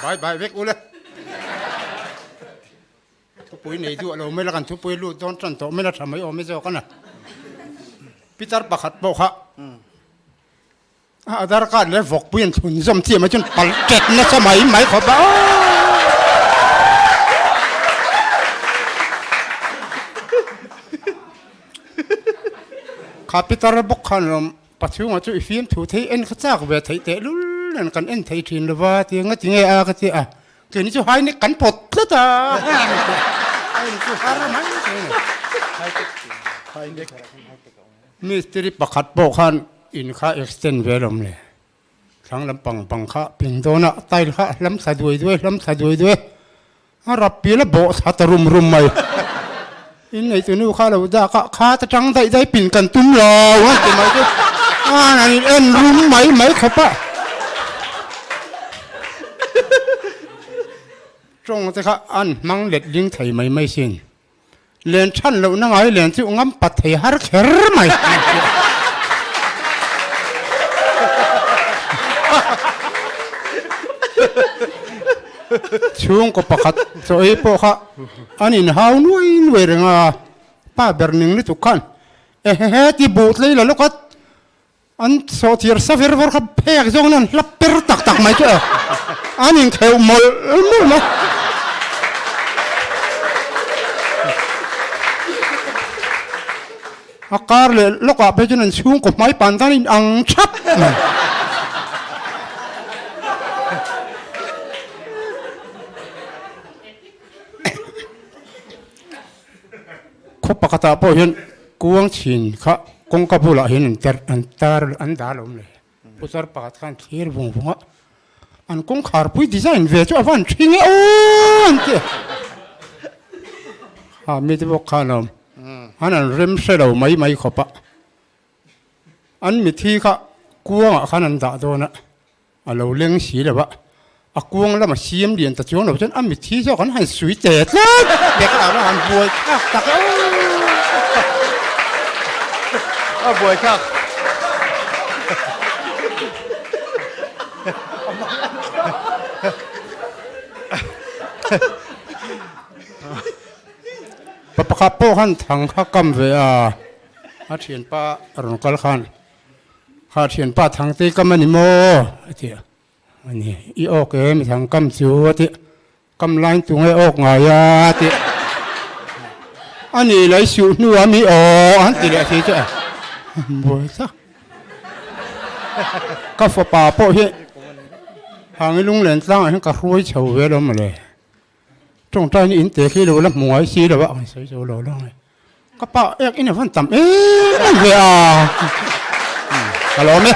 Bye bye vek ule. Thupui nei duah lo mai la kan thupui lut dawn tan tawh mai la tha mai awm e zawk a na. Pitar pakhat pawh kha a Aadhaar card leh vawkpui an thlun zawm chiah mai chuan pal tet nasa mai mai khawp a aw. Kha pitar bawk khan lawm Pachhunga chu i fimthu thei en kha chak ve theih teh lul nen kan en thei thin lova tia nga ti nge a ka ti a, keini chu hai nek kan pawt tlat a, a en chu har mai thei a ni. Mistiri pakhat pawh khan in kha extend ve lawm le, thlang lampang bang kha ping dawn a, tile kha hlam thla duai duai hlam thla duai duai A rap pial a bawh thla ta rum rum mai. In nei tunu kha lo dak a, kha ta tang daih daih pin kan tum lo a ti mai chu an an in en rum mai mai khawp a. Tawng te kha an hmang let ling thei mai mai sin. Len than lohna ngai len chu ngam pat thei har kher mai. Chhungkaw pakhat chaw ei pawh kha an inhau nuai nuai reng a, pa ber ning lutuk khan ehehe ti buh tlei la lawk a, an sawhchir sa ver vawr kha phek zawng in an hlap per tak tak mai chu e, an inkheuh mawlh mawlh mai. A kar leh lawkah phei chuan an chhungkaw hmai pan tan in ang thap mai. Khaw pakhatah pawh hian kuang chhin kha kawngka bulah hian an ter an tar an dah lo mai. Putar pakhat khan thlir vung vung a, an kawngkhar pui design ve chu a van thing e aw an ti a. Ha mite bawk khan a awm. An an rem hre lo mai mai khawp a. An mithi kha kuangah khan an dah dawn a, a lo leng si lo a. A kuang lama siam lian ta chuang lo chuan a mithi zawk an han sui teh tlat pek a han buai thlak tak e. A buai thlak. Pa pakhat pawh khan thang kha kam ve a, a thianpa a rawn kal khan, Kha thianpa thangte kam a ni maw? a ti a. A ni, i awk e mi thang kam chu a ti, kam lain tu nge awk ngai a a ti. A ni lei suh hnu a mi aw an ti leh si chu e. Buai tak. Ka fapa pawh hi Hangi lunglen tlangah hian ka hruai chho ve lo mawle. Tawngtaina in te khi lo la hmu ngai si lo a, an sawi zo lo lo nge. Ka pa ek in a van tam em em ve a. Ka lawm e.